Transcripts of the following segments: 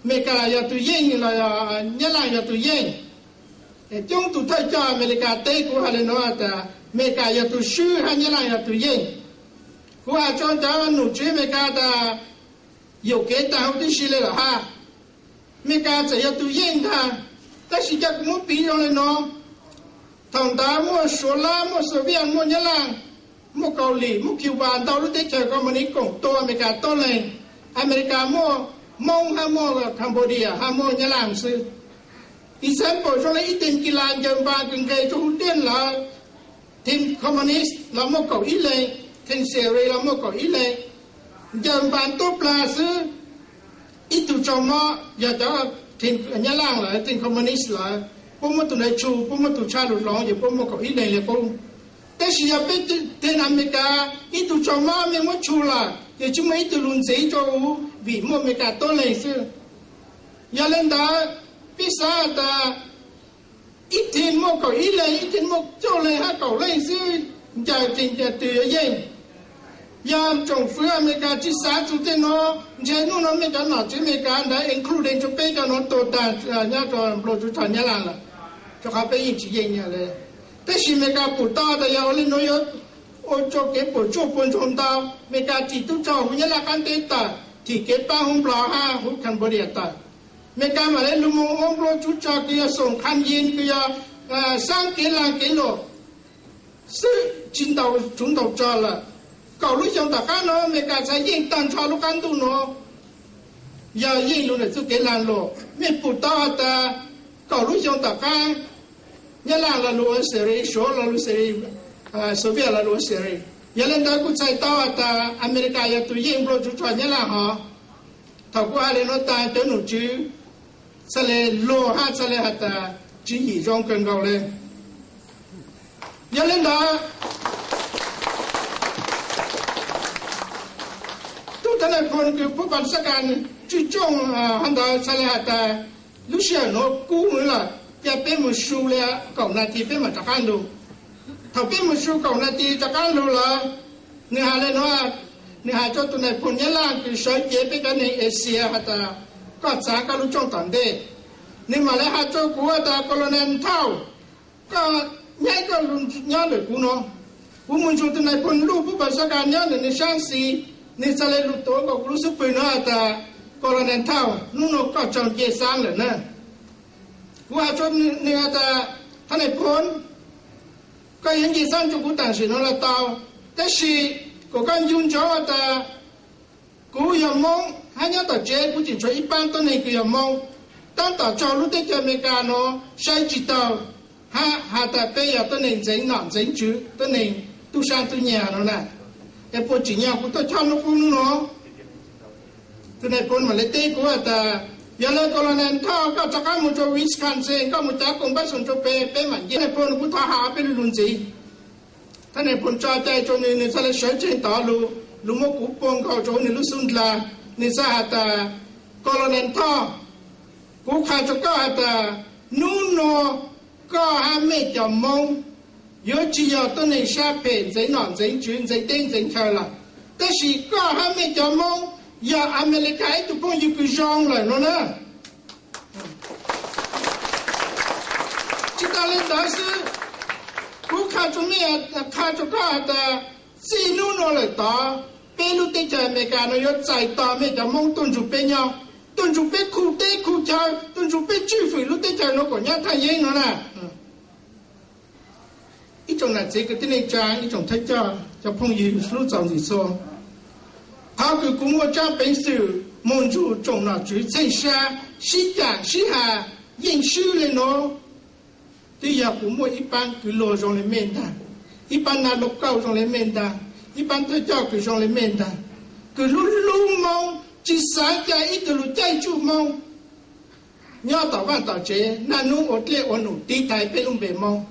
Amelikas yog tus yeej los Nyab Laj yog tus yeej? Coob tus thawj coj Amelikas teb kuv hais li no tias Amelikas yog tus swb hab Nyab Laj yog tus yeej. Kuv has rua cov nom tswv Amelikas tas yuam kev taag huv tib si le lawm hab. Amelikas txawm yog tus yeej ntag, tab sis ca kuv muab piv zoo le no, thaum ntawd muaj Suav Lab, muaj Soviet, muaj Nyab Laj, muaj Kaus Lim, muaj Cuba, ntau lub teb chaws koom pab koom tua Amelikas tuab leeg. Amelikas muaj Moob hab muaj Cambodia hab muaj Nyab Laj xwb. Example zoo le ib teem kis las ncaws npas kws nqes rua huv dej lawm, team communist los muaj kaum ib leeg, team Syria los muaj kaum ib leeg, ncaws npas tuab plag xwb. Ib tug tsaug mob yog cov team Nyab Laj lawm, team communist lawm, puab muab tus ntawd tshu, puab muab tus tshaj lug hloov, yog puab muaj kaum ib leeg le qub. Tab sis yog peb team Amelikas ib tug tsaug mob mej muab tshu lawm, yog tsis muaj ib tug lug ntxiv rua huv vim muaj Amelikas tuab leeg xwb. Yog le ntawd, peb xaav tas ib team muaj kaum ib leeg, ib team muaj cuaj leeg hab kaum leej xwb, ncaws team twg yuav yeej? Yog tsoom fwv Amelikas tsis xaav txug tej no, ntshe nub no mej cov nom tswv Amelikas ntawd including rua peb cov nuav tuag taag nyob rua nplua tsuv rog Nyab Laj lawm, rua qhov peb yeej tsis yeej le. Tab sis Amelikas pum tau tas yog ua le nuav yuav ua rua kev puam tsuaj puag ntsoog ntau. Amelikas thim tub rog huv Nyab Laj qaab teb tawm, thim kev paab huv Nplog hab huv Cambodia tawm. Amelikas mam le lug moog ua nplua tsuv rog kws yog xoom qha yees kws yog saab kev laag kev luam xwb, tsis ntau tsuv ntau rog lawm. Kaum lub xyoo tom qab nuav Amelikas txhad yeej taag nrho lub qab ntuj nuav, yog yeej lug ntawm txuj kev laag luam. Mej pum tau has tas kaum lub xyoo tom qab Nyab Laj lo lug ua Syria, Suav lo lug Syria, Soviet lo lug ua Syria. Yog le ntawd kuv txhais tau has tas Amelikas yog tug yeej nplua tsuv rog Nyab Laj hov. Thaum kuv has le nuav tas cov nom tswv txhad le luag hab txhad le has tas tswv yim zoo kawg nkaus le. Yog le ntawd, tub thab nais phoo kws pub pas sab kas tswj tsooj hov ntawd txhad le has tas lub sij hawm nuav kub lawm, ca peb moog su le kaum nas this peb mam rov qab lug. Thaum peb moog su kaum nas this rov qab lug lawm, nwg has le nuav, nwg has rua tus nais phoo Nyab Laj kws sawv cev peb cov neeg Asia has tas, koj txav koj lub rooj tom ntej. Nwg mam le has rua kuv has tas Colonel Thau, koj nyab koj lug nyob ntawm kuv nuav. Kuv moog nrug tus nais phoo Luj pub pas sab kas nyob ntawm nwg saab xis, nwg txhad le lug tuav nkaus kuv lub xub pwg nuav has tas Colonel Thau, nub nuav koj tsaug nce xaab lawm na. Kuv has rua nwg has tas thab nais phoo, koj yuav nce xaab rua kuv taam sim nuav los tau, tab sis kom koj ncu ntsoov has tas kuv yog Moob hab nyob tom tsev kuv tseem tshuav ib paab tuab neeg kws yog Moob, taab tom raug lub teb chaws Amelikas nuav saib tsis taug, hab has tas peb yog tuab neeg ntxeev nom ntxeev tswv, tuab neeg tub sab tub nyiag nuav na. Es puas tsim nyog kuv tuaj chob nub qub nub nuav? Tus nais phoo mam le teb kuv has tas, yog le Colonel Thau koj rov qab moog rua Wisconsin, koj moog cav koom pab xoom rua peb, peb mam nce. Nais phoo kuv thov has peb lu lug ntxiv. Thab nais phoo tso cai rua nwg, nwg txhad le sawv tsees tod lug, lug muab kuv puag nkaus rua huv nwg lub xub ndlag. Nwg txhad has tas, Colonel Thau, kuv qha rua koj has tas, nub nuav koj hab mej cov Moob yuav tsis yog tuab neeg sab phem ntxeev nom ntxeev tswv ntxeev teb ntxeev chaw lawm, tab sis koj hab mej cov Moob yog Amelikas ib tug phooj ywg kws zoo lawm nuav na. Tsis tas le ntawd xwb, kuv qha rua mej, qha rua koj has tas, txij nub nuav lawm tod, peb lub teb chaws Amelikas nuav yuav txais tos mej cov Moob tuaj nrug peb nyob, tuaj nrug peb khu teb khu chaw, tuaj nrug peb tswj fwm lub teb chaws nuav kom nyob thaj yeeb nuav na. Ib tsoom nam txiv kwv tij neej tsa, ib tsoom thawj coj, cov phooj ywg hlub txaus ntxim txhua, qhov kws kuv muaj tsaab peev xwm moog nrug tsoom nom tswv txheej sab sib caam sib has yeej swb le nuav, twb yog kuv muaj ib paab kwv luag zoo le mej ntag, ib paab nab lub kauj zoo le mej ntag, ib paab thawj coj kws zoo le mej ntag, kws lub hlub Moob, tsis xav ca ib tug lug caij tsuj Moob nyob tom vaaj tom tsev, naj nub ua dlej ua num tiv thaiv peb lub npe Moob.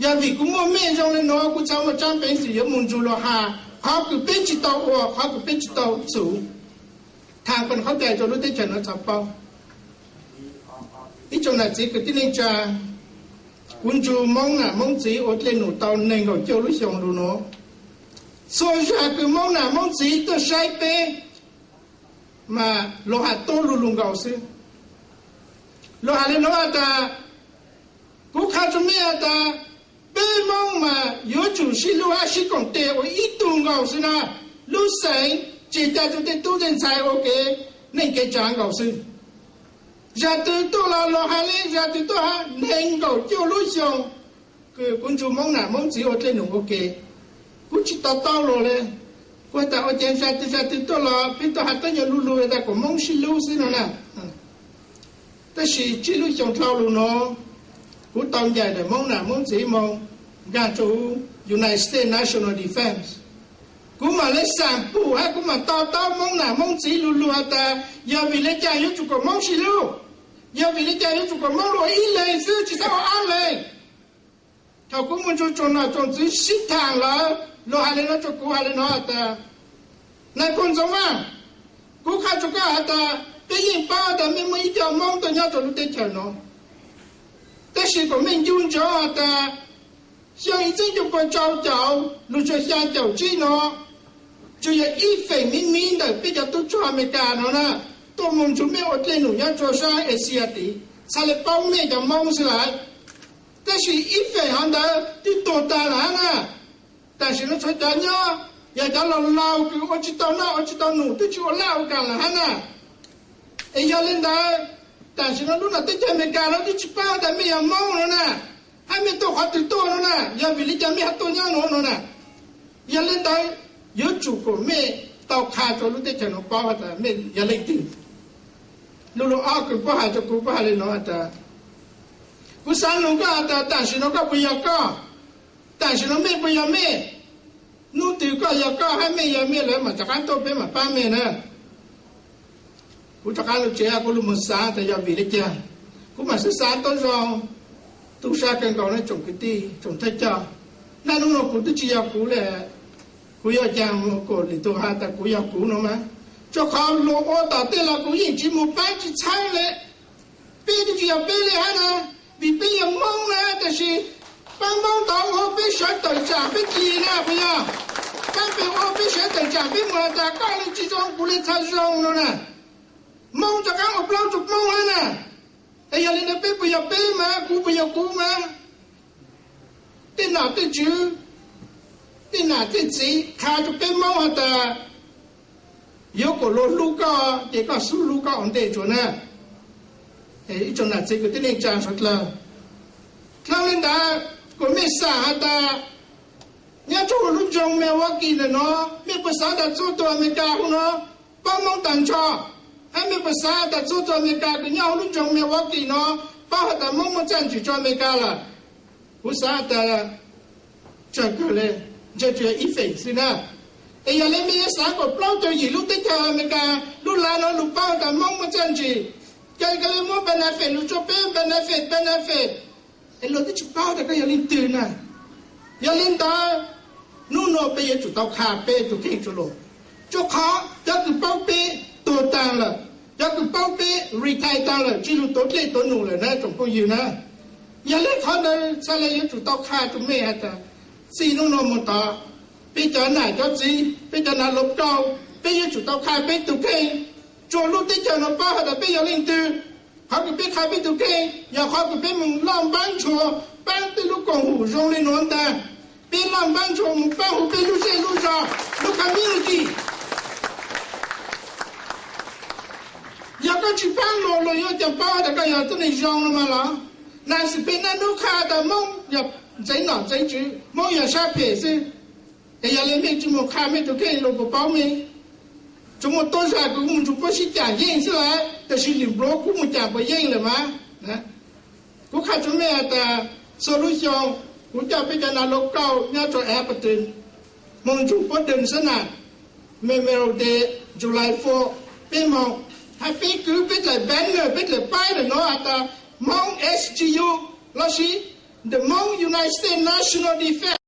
Yog vim kuv muaj mej zoo le nuav, kuv txhad muaj tsaab peev xwm yuav moog nrug luag has qhov kws peb tsis tau ua, qhov kws peb tsis tau txuv, thaam kom khaub cai rua lub teb chaws nuav txhad paub. Ib tsoom nam txiv kwv tij neej tsa, kuv nrug Moob nam Moob txiv ua dlej num tau neeg nkaum cuaj lub xyoo lug nuav. Txhua zag kws Moob nam Moob txiv tuaj saib peb, mas luag has tuab lug lug nkaus xwb. Luag has le nuav has tas, kuv qha rua mej has tas, peb Moob mas yuav tsum sib hlub hab sib koom tes ua ib tug nkaus xwb na. Lub xeev tsi ca rua tej tub tej ntxhais ua kev neej kev tsaav nkaus xwb. Zag twg tuaj los luag has le, zag twg tuaj hab, neeg nkaum cuaj lub xyoo, kuv nrug Moob nam Moob txiv ua dlej num ua ke, kuv tsi to taub luag le. Kuv has tas ua cas zag twg zag twg tuaj los peb tuaj has tuab nyuas lug lug tas kuas Moob sib hlub xwb no na. Tab sis tsib lub xyoo dlhau lug nuav, kuv tau ncaim ntawm Moob nam Moob txiv moog nkaag rua huv United States National Defense. Kuv mam le xaam pum hab kuv mam to taub Moob nam Moob txiv lug lug has tas yog vim le caag yuav tsum kuas Moob sib hlub, yog vim le caag yuav tsum kuas Moob lug ua ib leeg xwb tsi txhob ua ob leeg. Thaum kuv moog rua tsoom nom tsoom tswv sib thaam lawm, luag has le nuav rua kuv has le nuav tas, nais phoo Ntxoov Vaaj, kuv qha rua koj has tas peb yeej paub tas mej muaj ib co Moob tuaj nyob rua lub teb chaws nuav, tab sis kuas mej ncu ntsoov has tas xyoo ib txhiab cuaj pua rau caum lug txug xyaa caum tsib nuav, tsuas yog ib feem miv miv ntawm peb cov tub rog Amelikas nuav na, tuaj moog nrug mej ua dlej num nyob rua sab Asia tid, txhad le paub mej cov Moob xwb lawm. Tab sis ib feem hov ntawd twb tuag taag lawm hab na. Tam sim nuav tshuav cov nyob, yog cov laus laus kws ua tsi tau noj ua tsi tau num twb tsi ua laj ua kaam lawm hab na. Es yog le ntawd, tam sim nuav lub nram teb chaws Amelikas nuav twb tsi paub tas mej yog Moob nuav na, hab mej tuaj qhov twg tuaj nuav na, yog vim le caag mej ho tuaj nyob nuav nuav na. Yog le ntawd, yuav tsum kuas mej tau qha rua lub teb chaws nuav paub tas mej yog leej twg. Lub lub ob kws puab has rua kuv, puab has le nuav tas, kuv xaav nug koj tas tam sim nuav koj puas yog koj, tam sim nuav mej puas yog mej, nub twg koj yog koj hab mej yog mej lawm mas rov qaab tuaj peb mam paab mej na. Kuv rov qaab lug tsev, kuv lug moog xaav tas yog vim le caag. Kuv mam xaav xaav taub zoo, tu sab kawg nkaus na tsoom kwv tij tsoom thawj coj. Naj nub nuav kuv twb tsi yog kuv le, kuv yuav caag kuas lwm tug has tas kuv yog kuv nuav mas, rua qhov luag ua tom tej los kuv yeej tsi moog paab tsi txheeb le. Peb twb tsi yog peb le hab na, vim peb yog Moob na, tab sis paab Moob tod ua peb sawv tawm tsaam peb kis na puas yog? Paab peb ua peb sawv tawm tsaam peb moog has tas koj le tsi zoo kuv le txha zoo no na. Moob rov qaab ua plaub rua Moob hab na. Es yog le ntawd peb puas yog peb mas, kuv puas yog kuv mas? Tej nom tej tswv, tej nam tej txiv qha rua peb Moob has tas yuav kuas luag hlub koj ces koj xub hlub koj ua ntej tsuas na. Ib tsoom nam txiv kwv tij neej tsaa suav dlawg, dlhau le ntawd kuas mej xaam has tas nyob rua huv lub nroog Milwaukee ntawm nuav, mej puas xaav tas txhua tug Amelikas huv nuav paub Moob taag nrho? Hab mej puas xaav tas txhua tug Amelikas kws nyob huv lub nroog Milwaukee nuav paub has tas Moob muaj txaj ntsig rua Amelikas lawm? Kuv xaav tas tsawg kawg le, ntshe tsuas yog ib feem xwb na. Es yog le mej yuav xaav kuas plaub caug yim lub teb chaws Amelikas lub lav nuav lug paub tas Moob muaj txaj ntsig, ca le muab benefit lug rua peb, benefit, benefit, es luag twb tsi paub tas koj yog leej twg na. Yog le ntawd, nub nuav peb yuav tsum tau qha peb tug kheej rua luag, rua qhov cov kws paub peb tuag taag lawm, cov kws paub peb retire taag lawm tsi lug tuav dlej tuav num lawm na tsoom phooj ywg na. Yog le qhov ntawd txhad le yuav tsum tau qha rua mej has tas txij nub nuav moog tod, peb cov nam cov txiv, peb cov nav lub kauj, peb yuav tsum tau qha peb tug kheej rua lub teb chaws nuav paub has tas peb yog leej twg. Qhov kws peb qha peb tug kheej yog qhov kws peb moog loj npaab ntshua paab tej lub koom hum zoo le nuav ntaag. Peb loj npaab ntshua moog paab huv peb lub zej lub zog, lub community. Yog koj tsi paab luag, luag yuav caag paub tas koj yog tuab neeg zoo no mas los? Nais xwm phem naj nub qha tas Moob yog ntxeev nom ntxeev tswv, Moob yog sab phem xwb. Es yog le mej tsi moog qha mej tug kheej luag puas paub mej? Tsuas muaj tuab zag kws kuv moog nrug puab sib caam yeej xwb lawm, tab sis lwm npluav kuv moog caam puas yeej lawm mas. Kuv qha rua mej has tas txhua lub xyoo kuv coj peb cov nav lub kauj nyob rua Appleton moog nrug puab dlej xwb na, Memorial Day, July four, peb moog, hab peb kwv peb dlaim banner, peb dlaim paib ntawm nuav has tas Hmoob S G U lossis The Hmong United States National Defense.